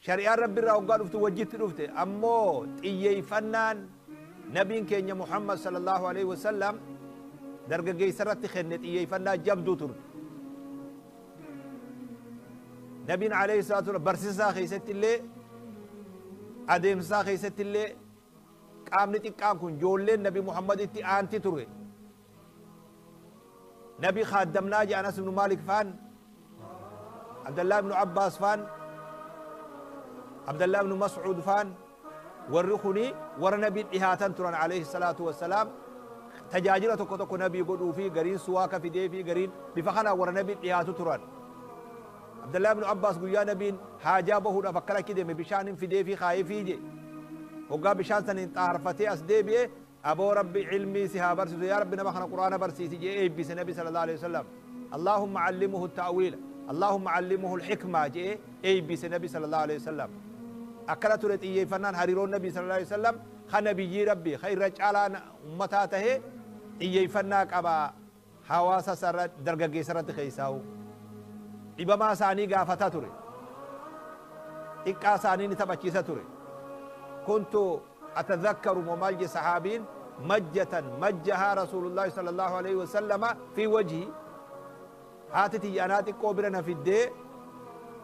Shari'aan Rabbi irraa hoggaa dhuftu wajjitti dhufte, ammoo xiyyeeffannaan nabiin keenya Muhammad sallallahu alaihi wasallam dargaggeessa irratti kenne xiyyeeffannaa jabduu turte. Nabiin alayhi salaatu wasallam barsiisaa keessatti illee, adeemsaa keessatti illee, qaamni xiqqaan kun ijoolleen Nabi Muhammaditti aanti ture. Nabi khaaddamnaa jedhan Anas ibnu Maalik faan, Abdallah ibnu Abbaas faan, Abdallah ibnu Mas'uud faan, warri kuni warra nabii dhihaatan turan alayhi salaatu wassalaam. Tajaajila tokko tokko nabii godhuu fi gariin suwaaka fidee fi gariin bifa kanaan warra nabii dhihaatu turan. Abdallah ibnu Abbaas guyyaa nabiin haajaa bahuudhaaf akkana achi deeme bishaan hin fidee fi kaayee fiije. Hoggaa bishaan saniin xaarfatee as deebi'e, aboo Rabbi ilmii si haa barsiisu, yaa Rabbi nama kana Qur'aana barsiisi jee eebbise nabi sallallahu alaihi wasallam. Allahumma allimuhu ta'wiila, Allahumma allimuhu al-hikmaa jee eebbise nabi sallallahu alaihi wasallam. Akkana ture xiyyeeffannaan hariiroon nabi sallallahu alaihi wasallam ka nabiyyii Rabbi ka irra caalaan ummataa tahe xiyyeeffannaa qaba hawaasa sarara dargaggeessa irratti keessaa'u. Dhibamaa isaanii gaafataa ture. Xiqqaa isaanii ni taphachiisa ture. Kuntu atadhakkaru maal je sahaabiin, majjatan majjahaa Rasuulullaahi sallallahu alaihi wasallama fi wajhi. Haati tiyya anaa xiqqoo bira na fiddee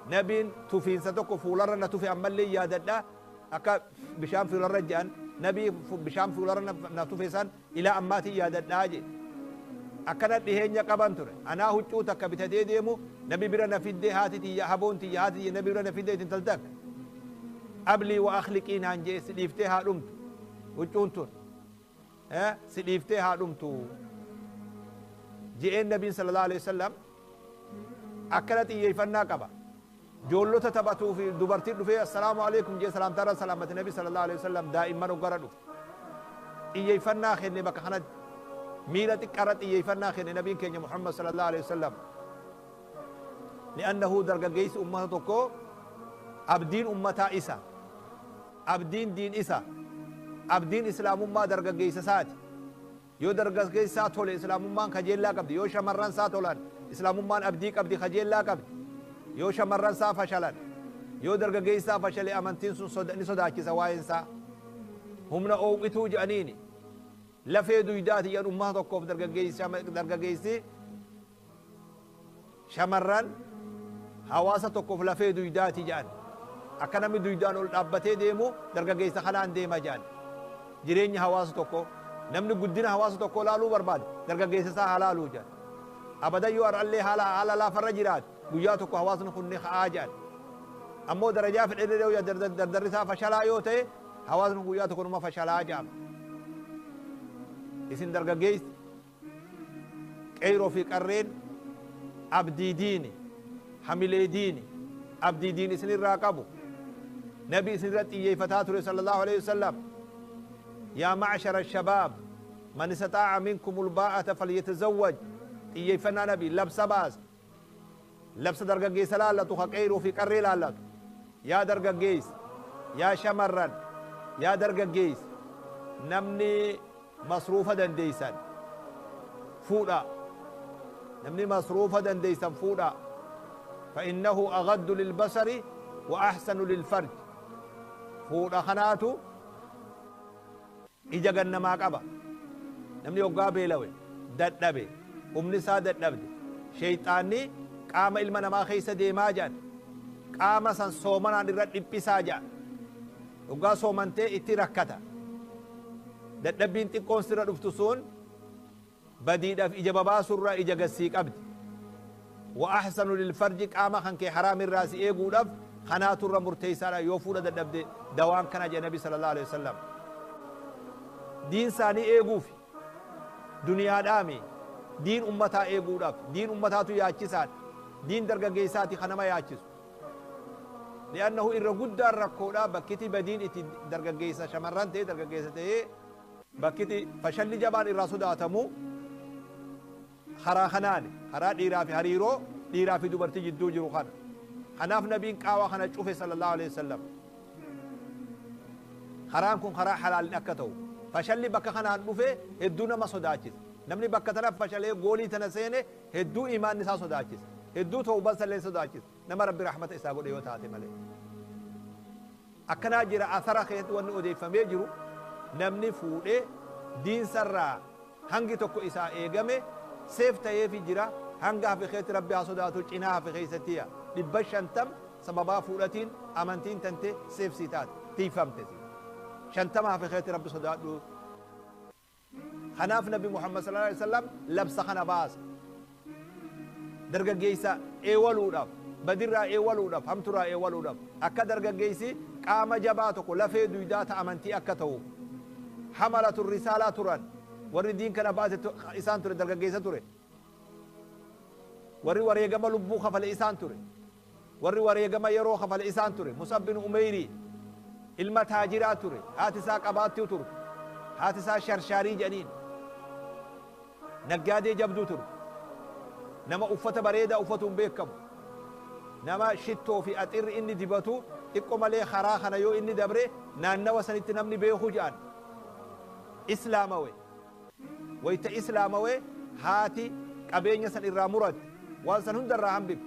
nabiin tufiinsa tokko fuularra na tufe, ammallee yaadadha, akka bishaan fuularra jedhan nabii bishaan fuularra na tufe san ilaa ammaatiin yaadadhaa je. Akkana dhiheenya qaban ture. Anaa huccuu takka bitatee deemu nabi bira na fiddee haati tiyya, haboon tiyya, haati tiyya nabi bira na fiddee itti intal takka. Ablii wa akhliqii naan jee, si dhiiftee haa dhumtu huccuun tun, si dhiiftee haa dhumtu je'een nabiin sallallahu alaihi wasallam. Akkana xiyyeeffannaa qaba. Joollota taphatuu fi dubartiin dhufee assalaamu alaikum jee salaamtaarra salaamate nabi sallallahu alaihi wasallam. Daa'imman hoggara dhufe xiyyeeffannaa kenne. Bakka kanatti miira xiqqaarra xiyyeeffannaa kenne nabiin keenya Muhammad sallallahu alaihi wasallam. Li'annahu dargaggeessi ummata tokko abdiin ummataa isa, abdiin diin isa, abdiin islaamummaa dargaggeessa isaati. Yoo dargaggeessaa tole islaamummaan kajeellaa qabdi. Yoo shamarran isaa tolan islaamummaan abdii qabdi, kajeellaa qabdi. Yoo shamarran isaa fashalan, yoo dargaggeessaa fashale, amantiin sun ni sodaachisa. Waa'een isaa humna oowwituu jedhaniini, lafee duydaati jedhan ummata tokkoof dargaggeessi. Shamarran hawaasa tokkoof lafee duydaati jedhan. Akka namni duydaan ol dhaabbatee deemu dargaggeessa kanaan deema jedhan. Jireenya hawaasa tokko, namni guddina hawaasa tokko laaluu barbaade dargaggeessa isaa haa laaluu jedhan. Abadan yoo har'allee haala haala laafarra jiraate guyyaa tokko hawaasni kun ni ka'aa jedhan. Ammoo darajaa fedhe yoo dardarri isaa fashalaa yoo ta'e hawaasni kun guyyaa tokko numa fashalaa jedhama. Isin dargaggeessi, qeyroo fi qarreen, abdii diini, hamilee diini, abdii diin isinirraa qabu. Nabi isinirra xiyyeeffataa ture sallallahu alaihi wasallam. Yaa ma'shara shabaab, man istataa'a minkum ulbaa'ata falyatazawwaj. Xiyyeeffannaa nabi labsa baasa, labsa dargaggeessa laallatu, ka qeyroo fi qarree laallatu. Yaa dargaggeessa, yaa shamarran, yaa dargaggeessa, namni masruufa dandeeysan fuudha, namni masruufa dandeeysan fuudha. فإنه أغض للبصر وأحسن للفرج. Fuudha kanaatu ija gannamaa qaba. Namni hoggaa beelawe, dadhabe, humni isaa dadhabde, sheeyxaanni qaama ilma namaa keessa deemaa jedhan. Qaama san soomanaan irra dhiphisaa jedhan. Hoggaa soomantee itti rakkata. Dadhabbiin xiqqoon sirra dhuftu sun badiidhaaf ija babaasurraa ija gassii qabdi. Wa ahsanu lilfarji, qaama kan kee haraam irraa si eeguudhaaf kanaatu irra murteessaadha. Yoo fuudha dadhabde dawaan kana jedhe nabi sallallahu alaihi wasallam. Diin isaanii eeguufi duniyaadhaami, diin ummataa eeguudhaaf. Diin ummataatu yaachisaadha. Diin dargaggeessaati kan nama yaachisu. Li'annahu irra guddaan rakkoodha bakkiti badiin itti dargaggeessa shamarran ta'e dargaggeessa ta'ee bakkiti fashalli jabaan irraa sodaatamu karaa kanaani, karaa dhiiraa fi hariiroo dhiiraa fi dubartii jidduu jiru kana. Kanaaf nabiin qaawaa kana cufe sallallahu alaihi wasallam. Karaan kun karaa halaalin akka ta'u. Fashalli bakka kanaan dhufe hedduu nama sodaachisa. Namni bakka tana fashalee goolii tana seene hedduu imaanni isaa sodaachisa, hedduu tawban sallee sodaachisa, nama Rabbi rahmata isaa godhe yoo taate malee. Akkanaa jira athara keessatti wanni odeeffamee jiru namni fuudhee diinsarraa hangi tokko isaa eegame seef ta'eefi jira hanga hafe keessatti Rabbi haa sodaatu cinaa hafe keessatti 150 sababaa fuudhatiin amantiin tante seef sii taate tiifamte si 50 hafe keessatti Rabbi sodaadhu. Kanaaf Nabi Muhammad sallallahu alaihi wasallam labsa kana baasa dargaggeessa eewaluudhaaf, badirraa eewaluudhaaf, hamturraa eewaluudhaaf, akka dargaggeessi qaama jabaa tokko lafee duydaa ta amantii akka ta'u hamalatu risaalaa turan warri diin kana baase isaan ture dargaggeessa ture warri wareegama lubbuu kafale isaan ture warri wareegama yeroo kafale isaan ture. Mus'ab bin Umeyrii ilma taajiraa ture, haati isaa qabaattuu turte, haati isaa sharshaarii jedhaniin, naggaadee jabduu turte, nama uffata bareedaa uffatuun beekamu, nama shittoo fi axirri inni dibatu xiqqo malee karaa kana yoo inni dabre naannawa sanitti namni beekuu jedhan. Islaamawe wayta islaamawe haati qabeenya san irraa muratte, waan san hunda irraa hambifte.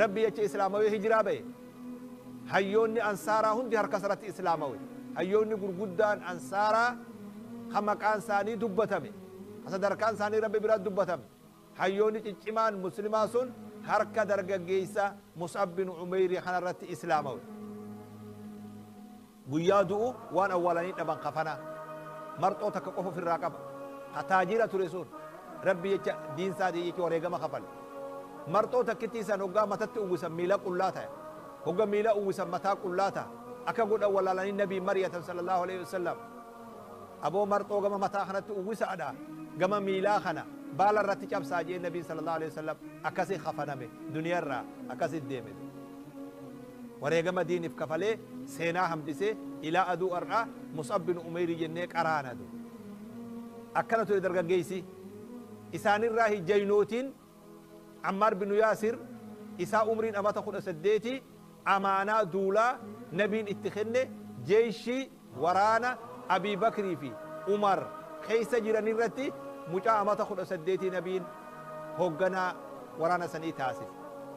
Rabbi jecha islaamawee hijiraa bahe. Hayyoonni ansaaraa hundi harka isarratti islaamawe. Hayyoonni gurguddaan ansaaraa ka maqaan isaanii dubbatame, ka sadarkaan isaanii Rabbi biratti dubbatame, hayyoonni ciccimaan muslimaa sun harka dargaggeessa Mus'ab bin Umeyrii kanarratti islaamawe. Guyyaa du'u waan awwaalanii dhaban, kafanaa marxoo takka qofa ofirraa qaba. Ka taajira ture sun Rabbi jecha diinsaatii jecha wareegama kafale. Marxoo takkittii san hoggaa matatti uwwisan miila qullaa ta'e, hogga miila uwwisan mataa qullaa ta'a. Akka godhan wallaalanii Nabii mari'atan sallallahu alaihi wasallam. Aboo marxoo gama mataa kanatti uwwisaadha, gama miilaa kana baala irratti cabsaa jee Nabiin sallallahu alaihi wasallam. Akkasi kafaname, duniyarraa akkasi deeme. Wareegama diiniif kafalee seenaa hambisee ilaa aduu har'aa Mus'ab bin Umeyrii jennee qaraanadu. Akkana ture dargaggeessi. Isaanirraa hijjaynootiin Ammaar bin Yaasir isaa umriin amata 18 amaanaa duulaa Nabiin itti kenne, jeeshii waraana Abii Bakrii fi Umar keessa jiran irratti mucaa amata 18 Nabiin hoogganaa waraana sanii taasise.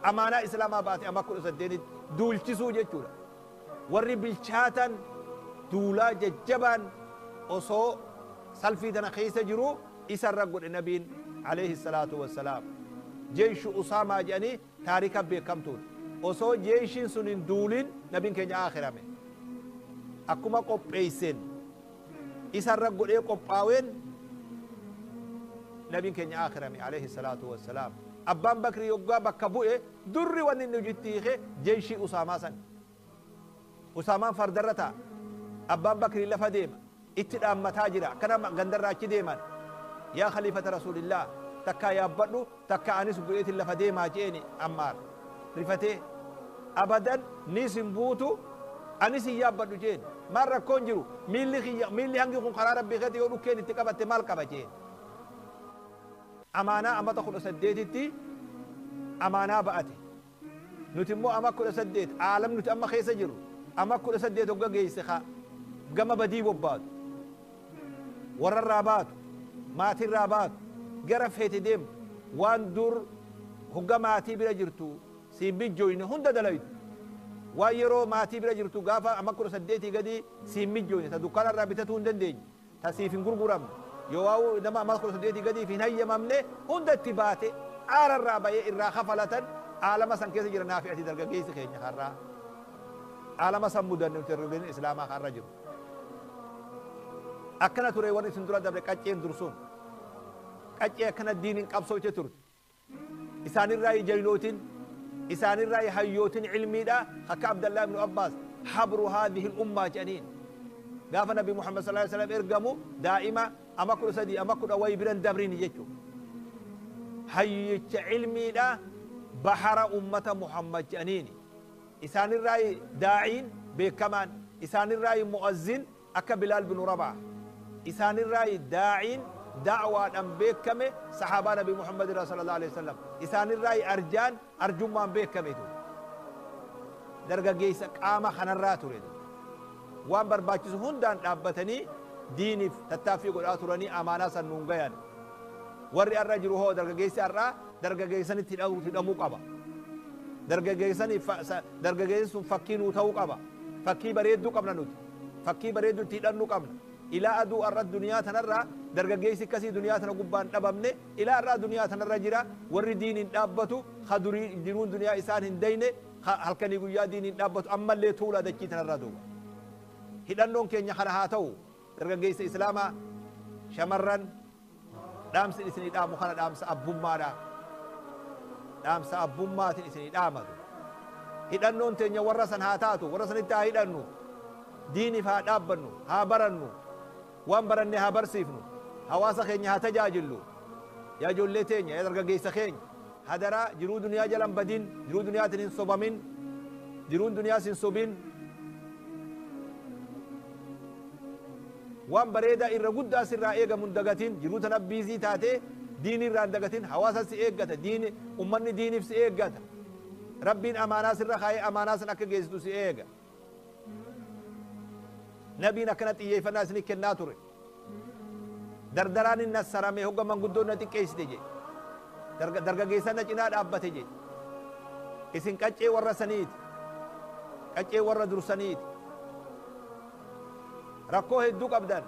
Amaanaa islaamaa baate ama 18 duulchisuu jechuudha. Warri bilchaatan duulaa jajjabaan osoo salfii tana keessa jiru isarra godhe Nabiin alayhi salaatu wassalaam. Jeeshu Usaamaa jedhanii taarika beekamtuudha. Osoo jeeshiin sun hin duulin Nabiin keenya aakhirame. Akkuma qopheesseen isarra godhee qophaaween Nabiin keenya aakhirame alayhi salaatu wassalaam. Abbaan Bakrii yoggaa bakka bu'e durri wanni inni hojiitti hiike jeeshii Usaamaa san. Usaamaan fardarra ta'a. Abbaan Bakrii lafa deema. Itti dhaammataa jira. Akkana gandarraa achi deeman. Yaa khaliifata Rasuulillah, takkaa yaabbadhu, takka anis bu'eetiin lafa deemaa jeeni Ammaar. Rifatee abadan nis hin buutu, anis hin yaabbadhu jeen. Maal rakkoon jiru, miilli kiyya miilli hangi kun karaa Rabbii keetti yoo dhukkeen itti qabatte maal qaba jeen. Amaanaa amata 18tti amaanaa ba'ate. Nuti immoo ama 18 aalam nuti amma keessa jirru ama 18 hogga geesse ka gama badii bobbaatu, warrarraa baatu, maatirraa baatu, gara feete deemtu, waan dur hogga maatii bira jirtu siin mijjooyne hunda dalaytu, waan yeroo maatii bira jirtu gaafa ama 18 gadi siin mijjooyne, ta dukkaanarraa bitatuu hin dandeenye, ta siif hin gurguramne, yoo waa'u nama ama 18 gadiif hin hayyamamne hunda itti baate aararraa bayee irraa kafalatan. Aalama san keessa jira naafi ati dargaggeessi keenya har'aa. Aalama san mudanne nuti dargaggeessi islaamaa har'a jiru. Akkana ture warri isin dura dabre qacceen dursuun. Qaccee akkana diiniin qabsooyte turte. Isaanirraa jaynootiin, isaanirraa hayyootiin ilmiidha akka Abdallah ibn Abbas habru haadhihi ummaa jedhaniin. Gaafa Nabi Muhammad sallallahu alaihi wasallam ergamu daa'ima ama 13 ama kudha wayi biran dabrini jechuudha. Hayyicha ilmiidha bahara ummata Muhammad jedhaniini. Isaanirraa daa'iin beekamaan, isaanirraa mu'azzin akka Bilaal bin Rabah, isaanirraa daa'iin da'waadhaan beekame sahaabaa Nabi Muhammad irraa sallallahu alaihi wasallam, isaanirraa arjaan arjummaan beekame ture. Dargaggeessa qaama kanarraa ture. Waan barbaachisu hundaan dhaabbatanii diiniif tattaaffii godhaa turanii amaanaa san nuun gayan. Warri har'a jiru hoo dargaggeessi har'aa dargaggeessanitti hidhamuu qaba. Dargaggeessi sun fakkii nuu ta'uu qaba. Fakkii bareedduu qabna nuti. Fakkii bareedduu itti hidhannu qabna. Ilaa aduu arra duniyaa tanarraa dargaggeessi akkasii duniyaa tana gubbaan dhabamne, ilaa irraa duniyaa tanarra jira warri diiniin dhaabbatu, ka durii jiruun duniyaa isaan hin dayne, ka halkanii guyyaa diiniin dhaabbatu ammallee tuulaa dachii tanarra duuba. Hidhannoon keenya kana haa ta'u. Dargaggeessa Islaamaa, shamarran, dhaamsi isinii dhaamu kana dhaamsa abbummaadha. Dhaamsa abbummaatiin isinii dhaamatu. Hidhannoon teenya warra san haa taatu, warra sanitti haa hidhannu. Diiniif haa dhaabbannu, haa barannu, waan baranne haa barsiifnu, hawaasa keenya haa tajaajillu. Yaa ijoollee teenya, yaa dargaggeessa keenya, hadaraa jiruu duniyaa jalan badin, jiruu duniyaatiin hin sobamin, jiruun duniyaas hin sobin. Waan bareedaa irra guddaa sirraa eegamu hin dagatin, jiruu tana biizii taatee diinii irraa hin dagatin, hawaasa si eeggata, diini ummanni diiniif si eeggata. Rabbiin amaanaa sirra kaayee amaanaa san akka geessitu si eega. Nabiin akkana xiyyeeffannaa isinii kennaa ture. Dardaraan hin nassarame hogga manguddoon na xiqqeessite jedhe. Dargaggeessaan na cinaa dhaabbate jedhe. Isin qaccee warra saniiti. Qaccee warra dursaniiti. Rakkoo hedduu qabdan.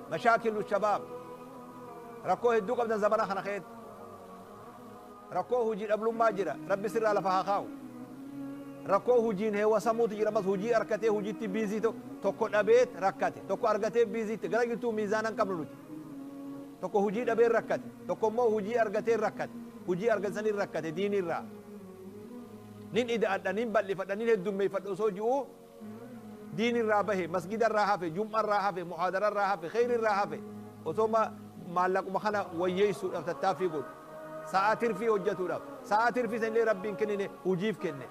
Mashaakilu shabaab. Rakkoo hedduu qabdan zamana kana keessatti. Rakkoo hojii dhablummaa jira. Rabbi sirraa lafa haa kaa'u. Rakkoo hojiin heewasamuutu jira. Ammas hojii argatee hojiitti biizii tokko dhabeet rakkate. Tokko argatee biiziitti gara jirtuu miizaana hin qabnu nuti. Tokko hojii dhabee rakkate. Tokko immoo hojii argatee rakkate. Hojii argatanii rakkate diinirraa. Nin ida'adha, nin bal'ifadha, nin heddummeeffadha osoo ji'uu diinirraa bahe, masgidarraa hafe, jum'arraa hafe, muhaadararraa hafe, kheyrirraa hafe, osoo maallaquma kana wayyeessuudhaaf tattaaffii godhu. Sa'aa tirfii hojjetuudhaaf. Sa'aa tirfii sanillee Rabbiin kennine hojiif kenne.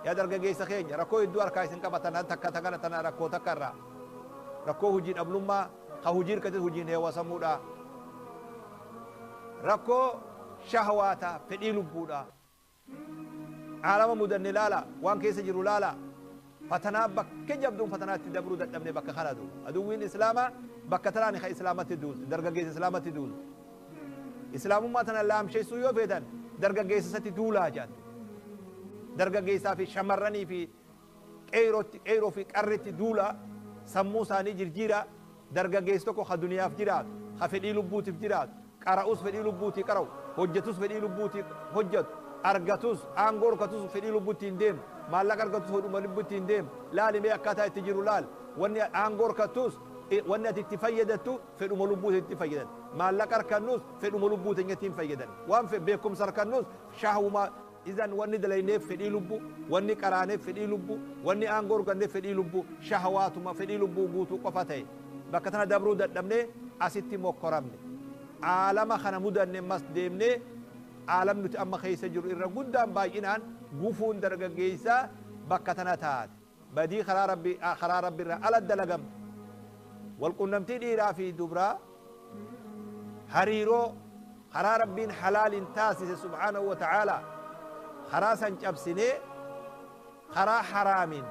Yaa dargaggeessa keenya, rakkoo hedduu harkaa isin qabatan takka takka tana rakkoo takka irraa. Rakkoo hojii dhablummaa, ka hojii hirkate hojiin heewasamuudha. Rakkoo shahwaata, fedhii lubbuudha. Aalama mudanne laala, waan keessa jiru laala. Fatanaa bakka jabduun fatanaa itti dabruu dadhabne bakka kana duuba. Aduwwiin Islaamaa bakka tanaan ka Islaamatti duulte, dargaggeessa Islaamatti duulte. Islaamummaa tana laamsheessuu yoo feetan dargaggeessa isatti duulaa jedhan. Dargaggeessaa fi shamarranii fi qeerootti, qeeroo fi qarreetti duulaa, sammuu isaanii jirjiiraa. Dargaggeessi tokko ka duniyaaf jiraatu, ka fedhii lubbuutiif jiraatu, qara'us fedhii lubbuutii qara'u, hojjetus fedhii lubbuutii hojjetu, argatus, aangoo argatus fedhii lubbuutti hin deemu, maallaqa argatus hodhuma lubbuutti hin deemu. Laali mee akkaataa itti jiru laali. Wanni aangoo argattus, wanni ati itti fayyadattu fedhuma lubbuuti itti fayyadan. Maallaqa argannus fedhuma lubbuu teenyatti hin fayyadan. Waan beekumsa argannus shahwuma. Izan wanni dalayneef fedhii lubbuu, wanni qaraaneef fedhii lubbuu, wanni aangoo arganneef fedhii lubbuu, shahwaatuma fedhii lubbuu guutuu qofa ta'e. Bakka tana dabruu dadhabnee asitti mokkoramne. Aalama kana mudanne mas deemnee aalam nuti amma keessa jiru irra guddaan baay'inaan gufuun dargaggeessaa bakka tana taate. Badii karaa Rabbi, karaa Rabbi irraa ala dalagamtu. Walqunnamtii dhiiraa fi dubraa hariiroo karaa Rabbiin halaaliin taasise subhaanahu wa ta'aalaa karaa san cabsinee karaa haraamiin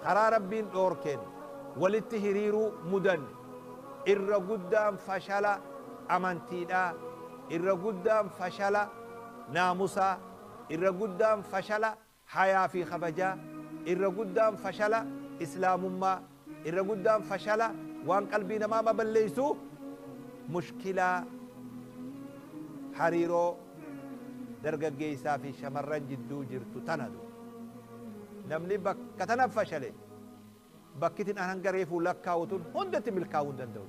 karaa Rabbiin dhoorkeen walitti hiriiruu mudanne. Irra guddaan fashala amantiidhaa, irra guddaan fashala naamusaa, irra guddaan fashala hayaa fi kabajaa, irra guddaan fashala islaamummaa, irra guddaan fashala waan qalbii namaa baballeessu mushkilaa hariiroo dargaggeessaa fi shamarran jidduu jirtu tanatu. Namni bakka tana fashale bakkitin an hanga reefuu lakkaa'u tun hundatti milkaa'uu hin danda'u.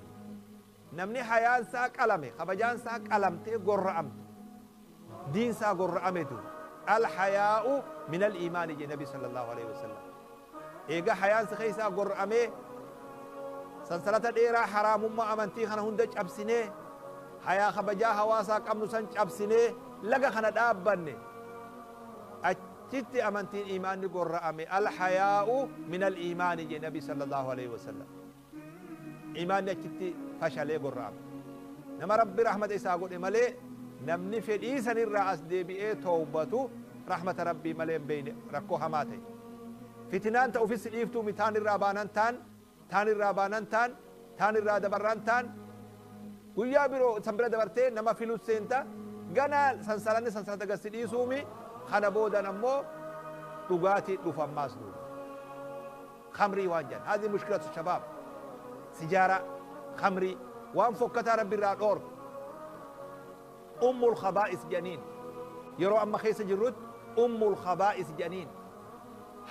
Namni hayaan isaa qalame, kabajaan isaa qalamtee gorra'amte, diin isaa gorra'ametu. Al-hayaa'u min al-iimaani jedhe Nabi sallallahu alaihi wasallam. Eega hayaan si keessaa gorra'amee sansalata dheeraa haraamummaa amantii kana hunda cabsinee hayaa kabajaa hawaasaa qabnu san cabsinee laga kana dhaabbanne, achitti amantiin iimaanni gorra'ame. Al-hayaa'u min al-iimaani jedhe Nabi sallallahu alaihi wasallam. Iimaanni achitti fashalee gorra'ame. Nama Rabbi rahmata isaa godhe malee namni fedhii sanirraa as deebi'ee toowbatu rahmata Rabbii malee hin beeyne rakkoo hamaa ta'e. Fitinaan ta ofis dhiiftuu mi taan irraa baanan taan, taan irraa baanan taan, taan irraa dabarraan taan, guyyaa biroo san bira dabartee nama filut seenta, ganaa sansalanni sansalata gad si dhiisuumi, kana boodan ammoo Dhugaatii dhufa ammaas duuba. Khamrii waan jedhan. Haadhi mushkilatu shabaab. Sijaaraa, khamrii, waan fokkataa Rabbi irraa dhoorku. Ummul khabaa'is jedhaniin. Yeroo amma keessa jirrutti ummul khabaa'is jedhaniin.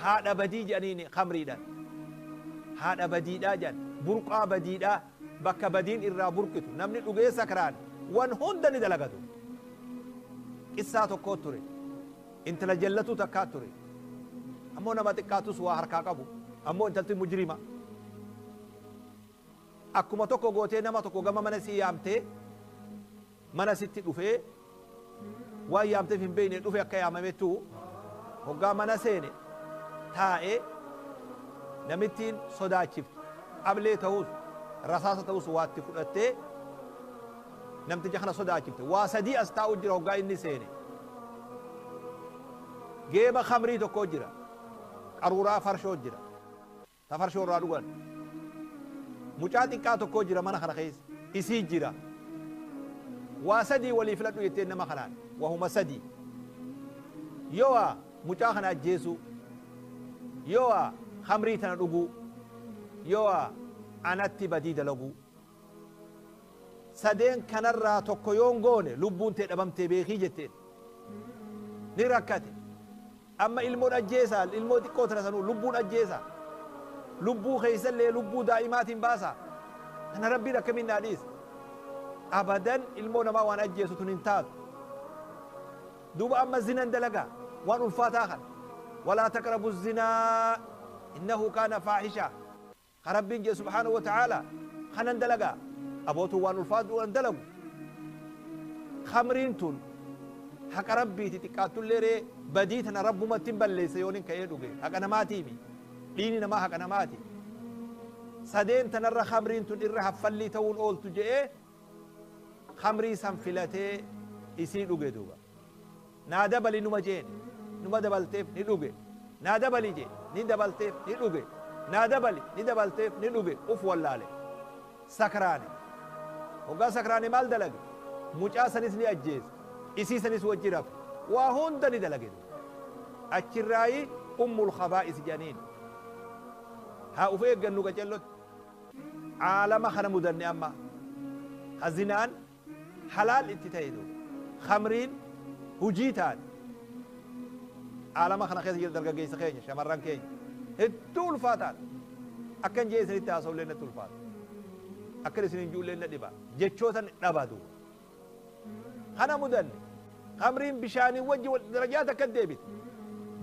Haadha badii jedhaniin khamriidhaan. Haadha badiidhaa jedhan. Burqaa badiidhaa bakka badiin irraa burqitu. Namni dhugee sakraan wan hunda ni dalagatu. Qissaa tokkoo ture. Intala jallatuu takkaa ture. Ammoo nama xiqqaatus waa harkaa qabu. Ammoo intalti mujrima. Akkuma tokko gootee nama tokko gama mana sii yaamtee mana sitti dhufee waan yaamteef hin beekne dhufe akka yaamamettu hoggaa mana seene taa'ee namittiin sodaachifte. Ablee ta'us rasaasa ta'us waatti fudhattee namticha kana sodaachifte. Waa sadii as taa'u jira hoggaa inni seene. Geeba khamrii tokko jira. Qaruuraa farshoo jira. Ta farshoo irraa dhugan. Mucaa xiqqaa tokko jira mana kana keessa. Isii jira. Waa sadii walii filadhu jetteen nama kanaan. Wahuma sadii. Yoo mucaa kana ajjeesuu, yoo khamrii tana dhuguu, yoo anatti badii dalaguu. Sadeen kanarraa tokko yoon goone lubbuun tee dhabamtee beekii jetteen. Ni rakkate. Amma ilmoon ajjeesaa, ilmoo xiqqoo tana sanuu lubbuun ajjeesaa. Lubbuu keessallee lubbuu daa'imaatiin baasaa. Kana Rabbiin akkamiin naa dhiisa? Abadan ilmoo namaa waan ajjeesu tun hin taatu. Duuba amma zinan dalagaa waan ulfaataa kana. Walaa taqrabu zinaa innahu kaana faahishaa. Ka Rabbiin jee subhaanahu wa ta'aala kanan dalagaa. Abootuun waan ulfaatu waan dalagu. Khamriin tun haqa Rabbiiti xiqqaattullee ree badii tana Rabbumatti hin balleessa yoon hin ka'ee dhuge. Haqa namaatiimi. Dhiini namaa haqa namaati. Sadeen tanarra khamriin tun irra haffallii ta'uun ooltu je'ee khamrii san filatee isii dhuge duuba. Naa dabali numa jeen. Numa dabalteef ni dhuge. Naa dabali jee ni dabalteef ni dhuge. Naa dabali ni dabalteef ni dhuge. Uf wallaale. Sakraane. Hoggaa sakraane maal dalage? Mucaa sanis ni ajjeese. Isii sanis wajji rafe. Waa hunda ni dalage. Achirraayi ummul khabaa'is jedhaniin. Haa uf eeggannu qacellotti. Aalama kana mudanne amma. Hazinaan halaal itti ta'e duuba. Khamriin hujii taate. Aalama kana keessa jira dargaggeessa keenya, shamarran keenya. Hedduu ulfaataadha. Akkan jee isinitti haasa'ullee natti ulfaata. Akkan isin hin juullee na dhiba. Jechoota dhaba duuba. Kana mudanne. Khamriin bishaanii wajji darajaa takka deebite.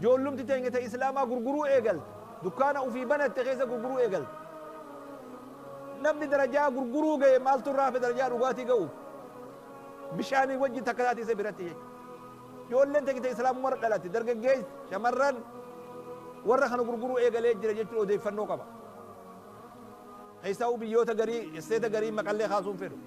Joollumti teenya ta Islaamaa gurguruu eegalte. Dukkaana ofii banatte keessa gurguruu eegalte. Namni darajaa gurguruu ga'e maaltu irraa hafe darajaa dhugaatii ga'uuf? Bishaanii wajji takka taate isa biratti jechuudha. Ijoolleen teenya ta Islaamummaa irra dhalatte dargaggeessi shamarran warra kana gurguruu eegalee jira jechuun odeeffannoo qaba. Keessaa biyyoota garii, isteeta garii maqallee kaasuun fedhu.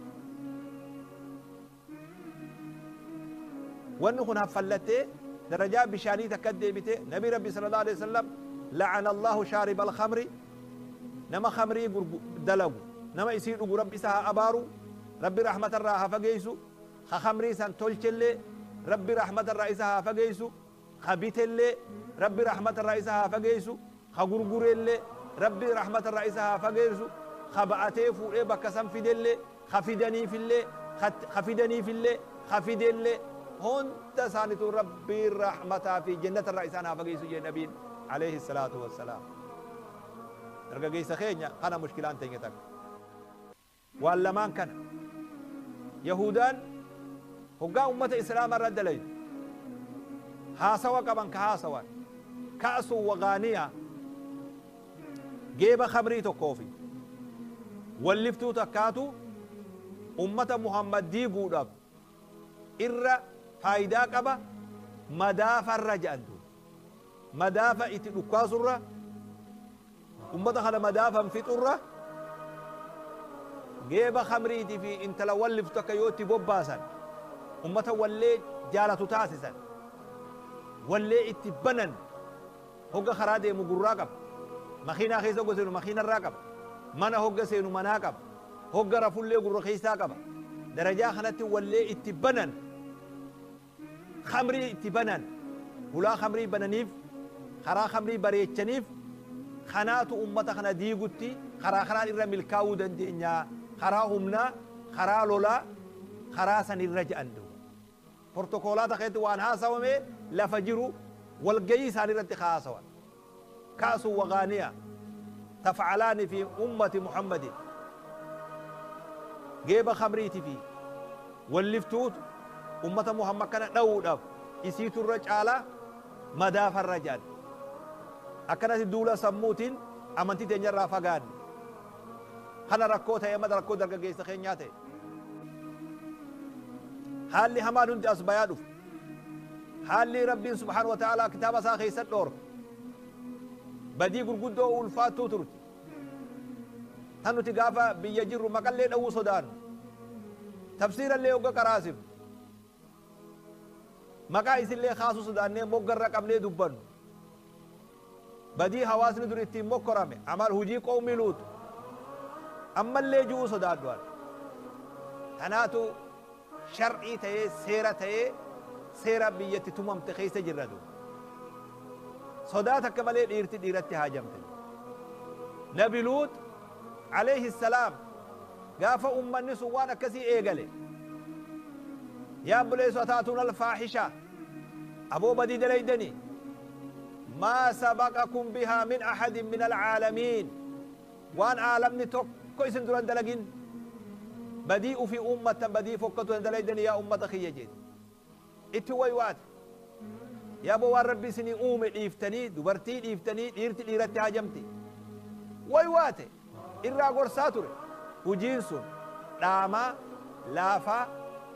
Wanni kun haffallattee darajaa bishaanii takka deebite. Nabi Rabbi sallallahu alaihi wasallam la'ana Allahu shaariba al-khamri, nama khamrii dalagu, nama isii dhugu Rabbi isa haa abaaru, Rabbi rahmatarraa haa fageessu, ha khamrii san tolchellee Rabbi rahmatarraa isa haa fageessu, ha bitellee Rabbi rahmatarraa isa haa fageessu, ha gurgurellee Rabbi rahmatarraa isa haa fageessu, ha ba'atee fuudhee bakka san fidellee, ha fidaniifillee, ha fidaniifillee, ha fidellee hunda isaaniitu Rabbi rahmataa fi jannatarraa isaan haa fageessu jee nabiin alayhi salaatu wassalaam. Dargaggeessa keenya kana mushkilaan teenya takka. Waan lamaan kana. Yahudaan hoggaa ummata Islaamaa irra dalaytu haasawa qaban ka haasawan ka'su wagaaniyaa geeba khamrii tokkoo fi walliftuu takkaatu ummata Muhammad diiguudhaaf irra faayidaa qaba madaafarra jedhantu. Madaafa itti dhukkaasurra ummata kana madaafan fixurra geeba khamriitii fi intala walliftu akka yoo itti bobbaasan ummata wallee jaalatu taasisan wallee itti banan hogga karaa deemu gurraa qaba, makiinaa keessa hogga seenu makiinarraa qaba, mana hogga seenu manaa qaba, hogga rafullee gurra keessaa qaba. Darajaa kanatti wallee itti banan, khamrii itti banan, hulaa khamrii bananiif Karaa khamrii bareechaniif kanaatu ummata kana diigutti karaa kanaan irra milkaa'uu dandeenya. Karaa humnaa, karaa lolaa, karaa san irra je'an duuba. Portokoolaata keessatti waan haasawame lafa jiru walgayii isaanii irratti haasawan. Kaasu wagaaniya tafcalaani fi ummati Muhammadin. Geeba khamriiti fi walliftuutu ummata Muhammad kana dha'uudhaaf isiitu irra caalaa madaafarra jedhan. Akkanatti duula sammuutiin amantii teenyarraa fagaanne. Kana rakkoo ta'e mada rakkoo dargaggeessa keenyaa ta'e. Haalli hamaan hundi as bayaa dhufe. Haalli Rabbiin subhaanahu wa ta'aalaa kitaaba isaa keessatti dhoorke. Badii gurguddoo ulfaattuu turte. Tan nuti gaafa biyya jirru maqallee dhawuu sodaannu. Tafsiirallee hogga qaraasifnu. Maqaa isillee kaasuu sodaannee moggarra qabnee dubbannu. Badii hawaasni dur ittiin mokkorame amal hujii qawmii Luutu. Ammallee ju'uu sodaadhu. Kanaatu shar'ii ta'ee seera ta'ee seera biyyatti tumamte keessa jirra duuba. Sodaa takka malee dhiirti dhiiratti haajamte. Nabi Luut alayhi salaam gaafa ummanni sun waan akkasii eegale. Yaa obboleessu ataatuun alfaahisha aboo badii dalaydani maa sabaqakum bihaa min ahadin min alcaalamiin waan aalamni tokko isin duran dalagin badii ufii uummattan badii fokkatu hin dalaydani yaa ummata kiyya jedhe. Itti waywaate. Yaa boo waan Rabbi isinii uume dhiiftanii dubartii dhiiftanii dhiirti dhiiratti haajamti. Waywaate irraa gorsaa ture. Hujiin sun dhaamaa laafaa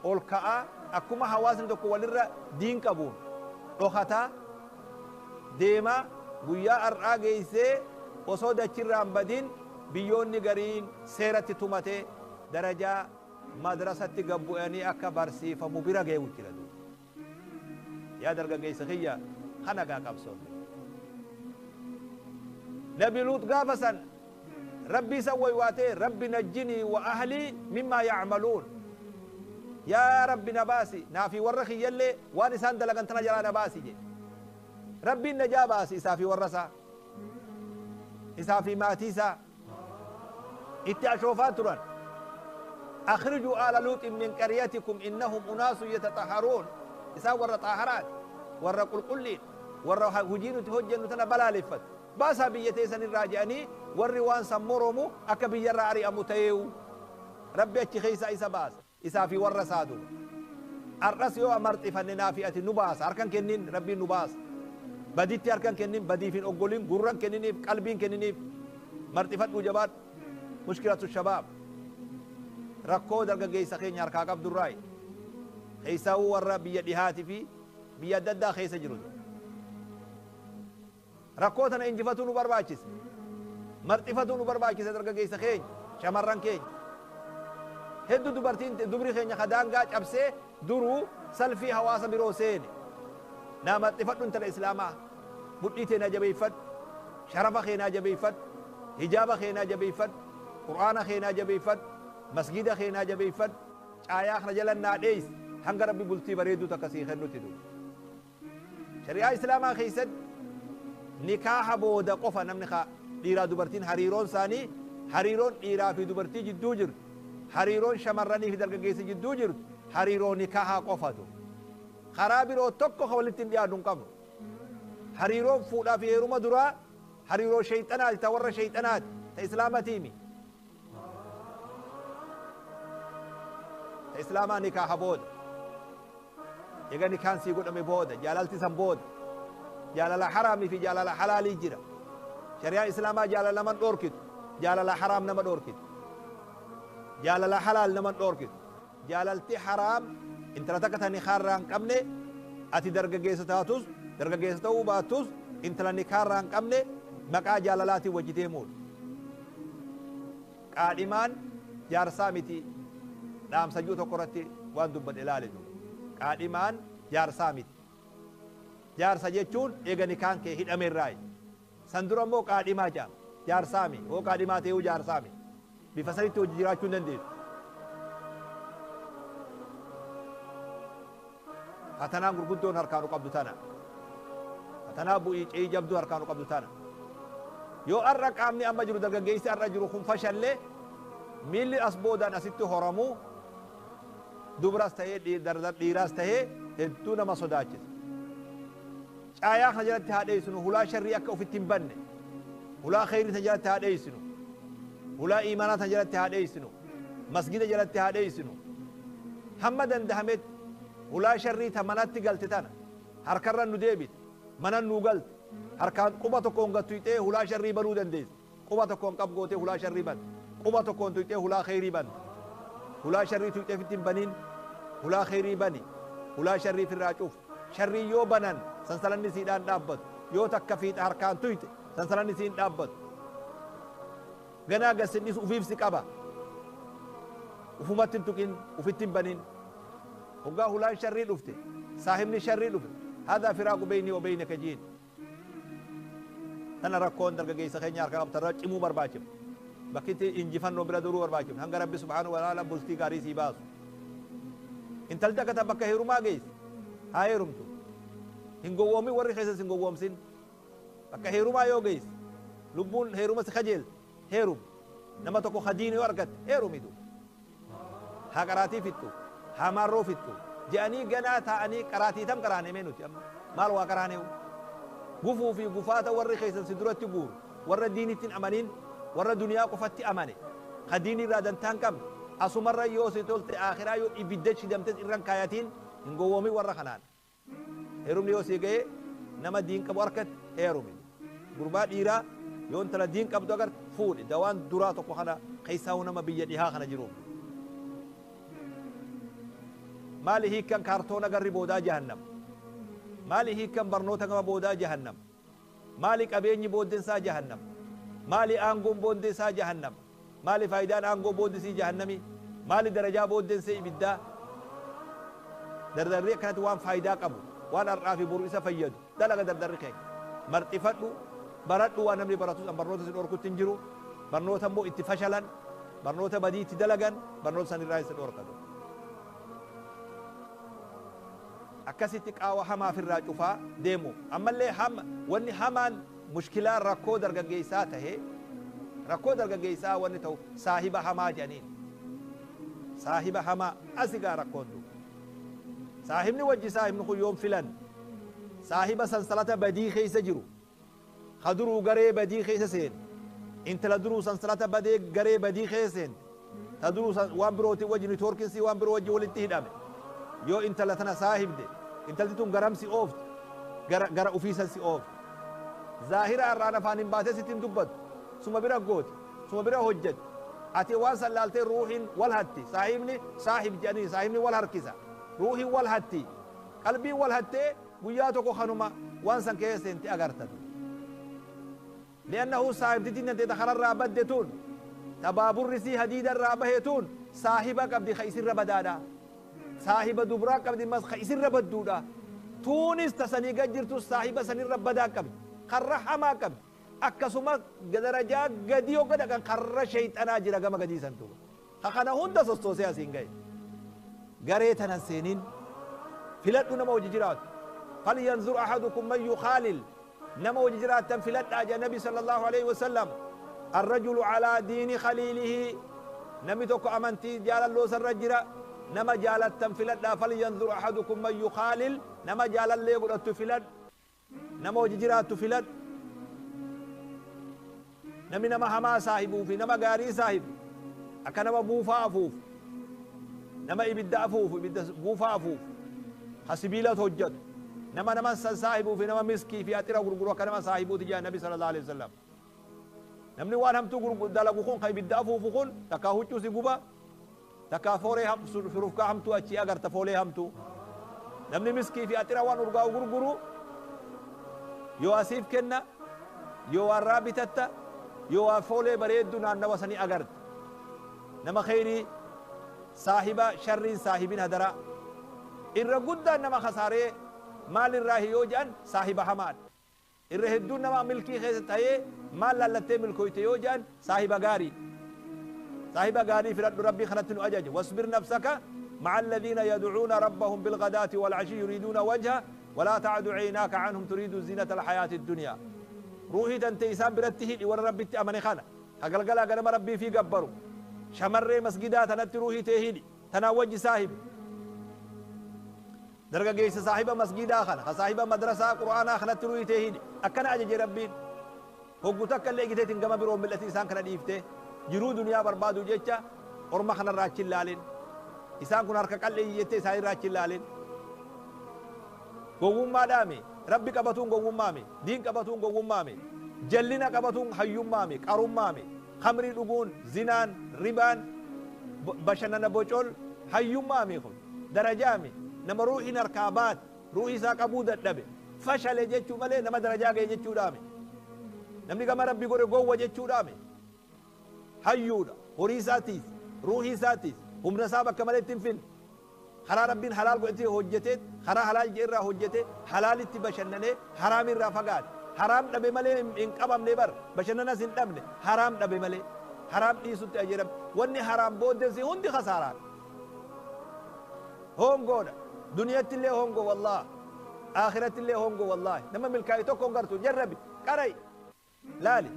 ol ka'aa akkuma hawaasni tokko walirra diin qabuun dhokataa deemaa guyyaa har'aa geessee osoo dachirraan badin biyyoonni gariin seeratti tumatee darajaa madrasatti gabbu'anii akka barsiifamu bira geewu jira duuba. Yaa dargaggeessa kiyya kana gaa qabsoon. Nabi Luut gaafa san Rabbii san waywaatee Rabbi najjinii wa ahlii mimmaa yacmaluun. Yaa Rabbi na baasi naa fi warra kiyyallee waan isaan dalagan tana jalaa na baasi jedhe. Rabbiin najaa baasi isaa fi warra isaa. Isaa fi maatii isaa. Itti ashoofaa turan. Akhrijuu aala Luuxin min qaryatikum innahum unaasun yatataharuun. Isaan warra xaaharaati. Warra qulqulliidha. Warra hojii nuti hojjennu tana balaaleffatu. Baasaa biyya teessan irraa jedhanii warri waan san moromu akka biyyarraa ari'amu ta'eewu. Rabbi achi keessaa isa baasa. Isaa fi warra isaa duuba. Har'as yoo amarxifanne naa fi ati nu baasa. Harkan kennin Rabbiin nu baasa. Baditti harkan kennin badiif hin oggolin gurran kenniniif qalbiin kenniniif marxifadhuu jabaadhu. Mushkilatu shabaab. Rakkoo dargaggeessa keenya harkaa qabdurraayi. Keessaawuu warra biyya dhihaatii fi biyya adda addaa keessa jiru. Rakkoo tana injifatuu nu barbaachisa. Marxifatuu nu barbaachisa dargaggeessa keenya, shamarran keenya. Hedduu dubartiin dubri keenya ka daangaa cabsee duruu salfii hawaasa biroo seene. Naa marxifadhu intala islaamaa. Mudhii tee naa jabeeffadhu. Sharafa kee naa jabeeffadhu. Hijaaba kee naa jabeeffadhu. Qur'aana kee naa jabeeffadhu. Masgida kee naa jabeeffadhu. Caayaa kana jala naa dheeysi. Hanga Rabbi bultii bareedduu takka sii kennutti duuba. Shari'aa islaamaa keessatti nikaaha booda qofa namni dhiiraa dubartiin hariiroon isaanii hariiroon dhiiraa fi dubartii jidduu jirtu hariiroon shamarranii fi dargaggeessa jidduu jirtu hariiroo nikaahaa qofatu. Karaa biroo tokko ka walitti hin dhiyaannu hin qabnu. Hariiroon fuudhaa fi heeruma duraa hariiroo sheeyxanaati ta warra sheeyxanaati ta islaamatiimi. Ta islaamaa nikaaha booda. Eega nikaan sii godhame booda jaalalti san booda jaalala haraamii fi jaalala halaalii jira. Shari'aan islaamaa jaalala naman dhoorkitu jaalala haraam nama dhoorkitu. Jaalala halaal naman dhoorkitu. Jaalalti haraam intala takka ta nikaarraa hin qabne ati dargaggeessa taatus dargaggeessa ta'uu baattus intala nikaarraa hin qabne maqaa jaalalaatiin wajji deemuudha. Qaadhimaan jaarsaa miti dhaamsa jiru tokko irratti waan dubbadhe ilaale duuba. Qaadhimaan jaarsaa miti. Jaarsa jechuun eega nikaan kee hidhamerraayi. San dura immoo qaadhimaa jedhama. Jaarsaa mi. Hoo qaadhimaa ta'uu jaarsaa mi. Bifa sanitti hojii jiraachuu hin dandeessu. Fatanaan gurguddoon harkaa nu qabdu tana. Tanaa bu'ii ce'ii jabduu harkaan nu qabdu tana. Yoo har'a qaamni amma jiru dargaggeessi har'a jiru kun fashallee, miilli as boodaan asitti horamuu dubras ta'ee dhiiraas ta'ee hedduu nama sodaachisa. Caayaa kana jalatti haa dheessinu, hulaa sharrii akka ofitti hin banne, hulaa kheyrii tana jalatti haa dheessinu, hulaa iimaanaa tana jalatti haa dheessinu, masgida jalatti haa dheessinu. Hamma dandahametti hulaa sharrii ta manatti galte tana harkarra nu deebite, mana nu galte, harkaan quba tokkoon gad tuyxee hulaa sharrii banuu dandeessa. Quba tokkoon qab gootee hulaa sharrii banta, quba tokkoon tuyxee hulaa kheyrii banta. Hulaa sharrii tuyxee ofitti hin banin, hulaa kheyrii bani, hulaa sharrii ofirraa cufi. Sharrii yoo banan sansalanni siidhaan dhaabbatu. Yoo takka fiixa harkaan tuyxe sansalanni siin dhaabbatu. Ganaa gad sin dhiisu, ufiif si qaba. Ufumatti hin tuqin, ufitti hin banin. Hoggaa hulaan sharrii dhufte, saahibni sharrii dhufe, haadhaa firaaqu beynii wa beynaka jiin. Tana rakkoon dargaggeessa keenya harka qabtarra cimuu barbaachifna. Bakkitti injifannoo bira duruu barbaachifna hanga Rabbi subhaanahu wa ta'ala bultii gaarii sii baasu. Intalti akka tan bakka heerumaa geesse haa heerumtu. Hin gowwoomin, warri keessan sin gowwoomsin. Bakka heerumaa yoo geesse, lubbuun heeruma si kajeelte, heerumi. Nama tokko ka diini yoo argatte heerumitu. Haa qaraatii fixxu, haa maarroo fixxu je'anii ganaa taa'anii qaraatii tam qaraane? Mee nuti amma maal waa qaraaneewu? Gufuu fi gufaata warri keessan si duratti guuru, warra diinitti hin amanin, warra duniyaa qofatti amane, ka diinii irraa dantaa hin qabne, asumarra yoo si tolte, aakhiraa yoo ibidda shidamtes irran kaayatiin. Hin gowwoomin warra kanaan. Heerumni yoo sii ga'e, nama diin qabu harkatti heerumi. Gurbaa dhiiraa, yoo intala diin qabdu agarte fuudhi. Dawaan duraa tokko kana, keessaa'u nama biyya dhihaa kana jiruuf. Maali hiikkan kaartoona garri boodaa jahannam? Maali hiikkan barnoota gama boodaa jahannam? Maali qabeenyi booddeen isaa jahannam? Maali aangoon booddeen isaa jahannam? Maali faayidaan aangoo booddisii jahannami? Maali darajaa booddeen see ibiddaa? Dardarri akkanatti waan faayidaa qabu, waan har'aa fi boru isa fayyadu dalaga. Dardarri keenya marxifadhu, baradhu. Waan namni baratus an barnoota si dhorkutti hin jiru. Barnoota immoo itti fashalan, barnoota badii itti dalagan, barnoota sanirraa si dhorkatu. Akkasitti qaawa hamaaf irraa cufaa deemu. Ammallee wanni hamaan mushkilaa rakkoo dargaggeessaa tahe, rakkoo dargaggeessaa wanni ta'u saahiba hamaa jedhaniin. Saahiba hamaa asigaa rakkoon du saahibni wajji. Saahibni kun yoom filan? Saahiba sansalata badii keessa jiru, ka duruu garee badii keessa seene, intala duruu sansalata badee garee badii keessa seente, ta duruu waan birootiin wajji networkinsii waan biroo wajji walitti hidhame. Yoo intala tana saahibde, intalti tun garam si oofti? Gara ufiisan si oofti. Zaahira irraan afaan hin baatee sitti hin dubbatu, suma bira gooti, suma bira hojjetti. Ati waan san laaltee ruuhiin wal hatti. Saahibni saahib jedhanii, saahibni wal harkisa, ruuhiin wal hatti, qalbiin wal hattee guyyaa tokko kanuma waan san keessa seente agartatu. Li'annahu saahibtittiin tantee ta kararraa badde tun, ta baaburri sii hadiida irraa bahe tun, saahiba qabdi ka isirra badaadha. Saahiba dubraa qabdi mas ka isirra badduudha. Tuunis ta sanii gad jirtu saahiba sanirra badaa qabdi, karra hamaa qabdi. Akkasuma darajaa gadii hogga dhaqan karra sheyxanaa jira gama gadii santu ka kana hunda sossoosee asiin gahe. Garee tanan seenin, filadhu nama hojii jiraatu. Falyanzur ahadukum man yukhaalil. Nama hojii jiraattan filadhaa jedha Nabi sallallahu alaihi wasallam. Arrajulu alaa diini khaliilihi, namni tokko amantii jaalalloo sarra jira. Nama jaalattan filadhaa. Falyanzur ahadukum man yukhaalil. Nama jaalallee godhattu filadhu, nama hojii jiraattu filadhu. Namni nama hamaa saahibuu fi nama gaarii saahibu akka nama buufaa afuufu, nama ibidda afuufu, ibidda buufaa afuufu ka sibiilatu hojjatu. Nama san saahibuu fi nama miskii fi axira gurguru akka nama saahibuuti jedha Nabi sallallahu alaihi wasallam. Namni waan hamtuu dalagu kun, ka ibidda afuufu kun, takkaa huccuu si guba, takkaa fooree shurufkaa hamtuu achii agarta, foolee hamtuu. Namni miskii fi axira waan urgaa'u gurguru yoo asiif kenna, yoo warraa bitatta, yoo waa foolee bareeddu naannawa sanii agarta. Nama kheyrii saahiba, sharriin saahibin hadaraa. Irra guddaan nama kasaaree maalirraa yoo jedhan, saahiba hamaadha. Irra hedduun nama milkii keessa ta'ee maal laallattee milkooyte yoo jedhan, saahiba gaarii. Saahiba gaarii filadhu. Rabbii kanatti nu ajaje: wasbir nafsaka ma'a alladhiina yad'uuna rabbahum bilghadaati wal'ashi yuriiduuna wajha. Walaa tacdu caynaaka canhum turiidu zinata alxayaati addunyaa. Ruuhii tante isaan biratti hidhi, warra Rabbitti amane kana ka galgalaa ganama Rabbii fi gabbaru, shamarree masgidaa tanatti ruuhii tee hidhi. Tanaan wajji saahibi. Dargageessa saahiba masgidaa kana ka saahiba madrasaa Qur'aanaa kanatti ruuhii tee hidhi. Akkana ajaje Rabbiin. Hoggu takka illee giteetiin gama biroo mil'atin. Isaan kana dhiiftee jiruu duniyaa barbaadu jecha orma kanarraa achi hin laalin. Isaan kun harka qal'eeyyi jettee isaanirraa achi hin laalin. Gowwummaadhaami? Rabbi qabatuun gowwummaami? Diin qabatuun gowwummaami? Jallina qabatuun hayyummaami, qarummaami? Khamrii dhuguun, zinaan, ribaan, bashannana bocol hayyummaami? Kun darajaami? Nama ruuhiin harkaa baate, ruuhii isaa qabuu dadhabe, fashale jechuu malee nama darajaa ga'e jechuudhaami? Namni gama Rabbi godhe gowwa jechuudhaami? Hayyuudha. Horii isaatiis, ruuhii isaatiis, humna isaa bakka malee itti hin finne. Karaa Rabbiin halaal godhate hojjetee, karaa halaal jedhe irraa hojjete, halaalitti bashannanee haraam irraa fagaate. Haraam dhabe malee hin qabamne bar. Bashannanas hin dhabne, haraam dhabe malee. Haraam dhiisutti ajaje. Wanni haraam booddeensi hundi kasaaraadha, hongoodha. Duniyatti illee hongo, wallah, akhiratti illee hongo. Wallahi, nama milkaa'e tokko hin gartu. Jarrabi, qarai, laali.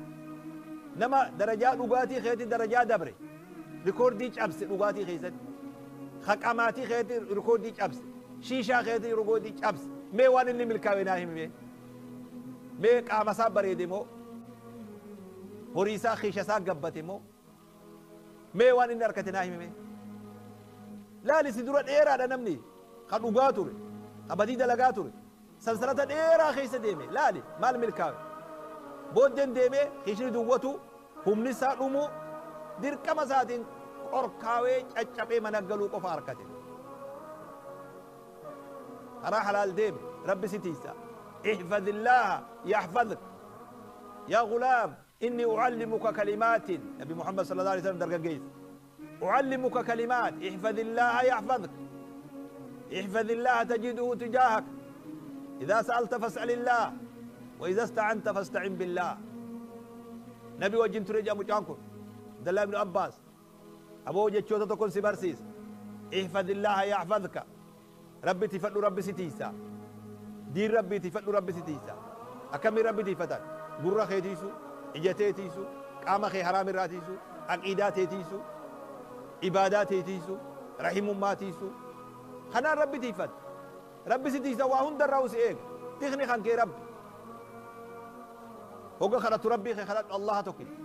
Nama darajaa dhugaatii keetti darajaa dabre, rikoordii cabse dhugaatii keessatti, haqamaatii keetti rikoordii cabse, shiishaa keetti rikoordii cabse, mee waan inni milkaa'e naa himi. Mee qaama isaa bareede moo, horii isaa, kiisha isaa gabbate moo? Mee waan inni harkate naa himi. Mee laali, si dura dheeraadha namni ka dhugaa ture, ka badii dalagaa ture, sansalata dheeraa keessa deeme. Laali, maal milkaa'e? Booddeen deemee kiishni duwwatu, humni isaa dhumu, dirqama isaatiin qorkaawee caccabee mana galuu qofa harkate. Karaa halaal deeme, Rabbi si tiisa. احفظ الله يحفظك. يا غلام، إني أعلمك كلمات. نبي محمد صلى الله عليه وسلم dargaggeessa. أعلمك كلمات: احفظ الله يحفظك، احفظ الله تجده تجاهك، إذا سألت فاسأل الله، وإذا استعنت فاستعن بالله. Nabi wajjin ture jedhamu mucaan kun Abdallah ibn Abbas. Aboo, jechoota tokkon si barsiisa. احفظ الله يحفظك. Rabbi tifadhu, Rabbi si tiisa. Diin Rabbii tifadhu, Rabbi si tiisa. Akkamii Rabbi tifatan? Gurra kee tiisu, ija tee tiisu, qaama kee haraam irraa tiisu, aqiidaa tee tiisu, ibaadaa tee tiisu, rahimummaa tiisu. Kanaan Rabbi tifata, Rabbi si tiisa. Waa hundarraa si eega. Tikni kan kee Rabbi. Hogga kadhatu Rabbii kee kadhadhu, Allaha tokkicha.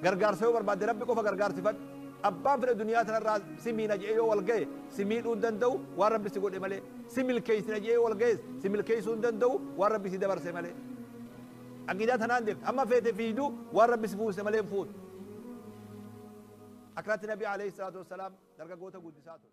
Gargaarsa yoo barbaadde Rabbi qofa gargaarsifadhu. Abbaan fedhe duniyaa tanarraa si miina jedhee yoo wal gahe, si miidhuu hin danda'u waan Rabbi si godhe malee. Si milkeessina jedhee yoo wal gahes, si milkeessuu hin danda'u waan Rabbi si dabarse malee. Aqiidaa tanaan deemte, hamma feete fiiduu, waan Rabbi si fuuse malee hin fuutu. Akkanatti Nabi alayhi salaatu wassalaam dargaggoota guddisaa ture.